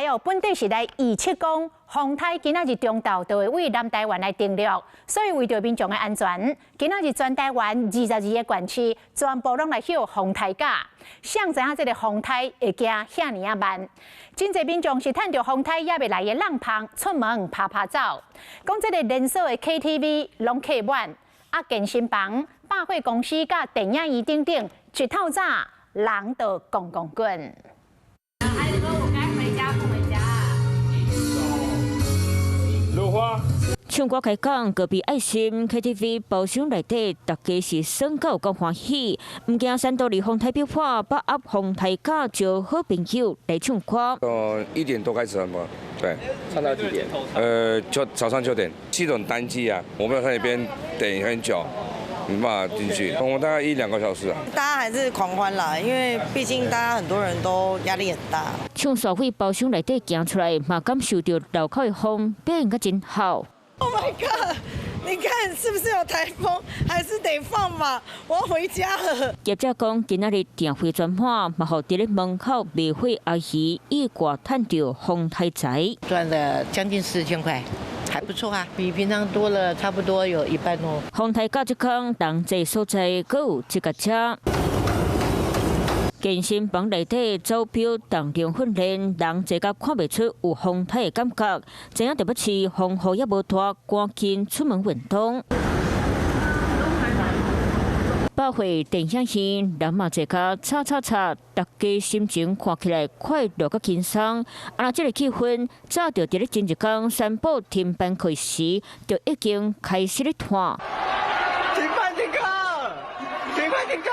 來哦，本底是來預測講風颱今仔日中晝就會對南台灣來登陸，所以為著民眾的安全，今仔日全台灣22個縣市全部攏來歇風颱假。誰知影這个風颱會行遐爾仔慢？真濟民眾是趁著風颱猶未來的浪芳出門趴趴走。講這个連鎖的 KTV 攏客滿，啊健身房、百貨公司佮電影院等等，一透早人就滾滾滾。孩子說我該回家不回家。如花。唱歌開講，告別愛心 KTV 包廂內底，大家是耍到夠歡喜，毋驚珊多利風颱變化，把握風颱假招好朋友來唱歌。 1點多開始嘛，對。唱到幾點？就早上9點，系統單機啊，我們要在那邊等很久，沒辦法進去，我大概一兩個小時啊。大家還是狂歡啦，因為畢竟大家很多人都壓力很大。唱煞對包廂內底行出來，嘛感受著樓口的風變甲真好。 Oh my god！你看是不是有颱風？還是得放吧？我要回家了。業者講，今仔日訂位全滿，嘛予佇咧門口賣火阿姨意外趁著風颱財，賺了將近4000塊，還不錯啊，比平常多了差不多有一半哦。風颱假這工，人濟所在，閣有這個車。健身房內底走表重量訓練，人濟甲看袂出有風颱的感覺。知影台北市風雨猶無大，趕緊出門運動。百貨電影院人嘛濟甲吵吵吵，大家心情看起來快樂佮輕鬆。啊，這个氣氛早就佇咧前一工宣布停班課時，就已經開始咧湠。停班停課，停班停課。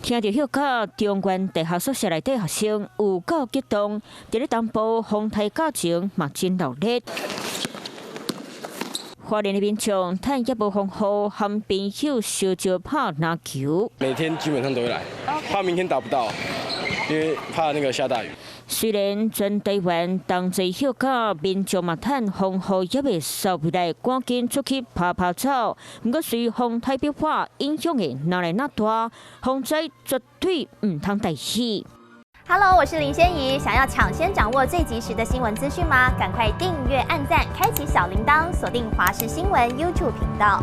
聽著歇假，中原大學宿舍內底學生有夠激動，佇咧東部風颱假前嘛真鬧熱。花蓮的民眾趁猶無風雨，和朋友相招拍籃球。每天基本上都會來，怕明天打不到，因為怕那個下大雨。雖然全台灣同齊歇假，民眾嘛趁風雨猶未掃回來，趕緊出去趴趴走。毋過隨風颱變化，影響會愈來愈大，風災絕對毋通大意。 Hello，我是林仙怡，想要搶先掌握最及時的新聞資訊嗎？趕快訂閱、按讚、開啟小鈴鐺，鎖定華視新聞 YouTube 頻道。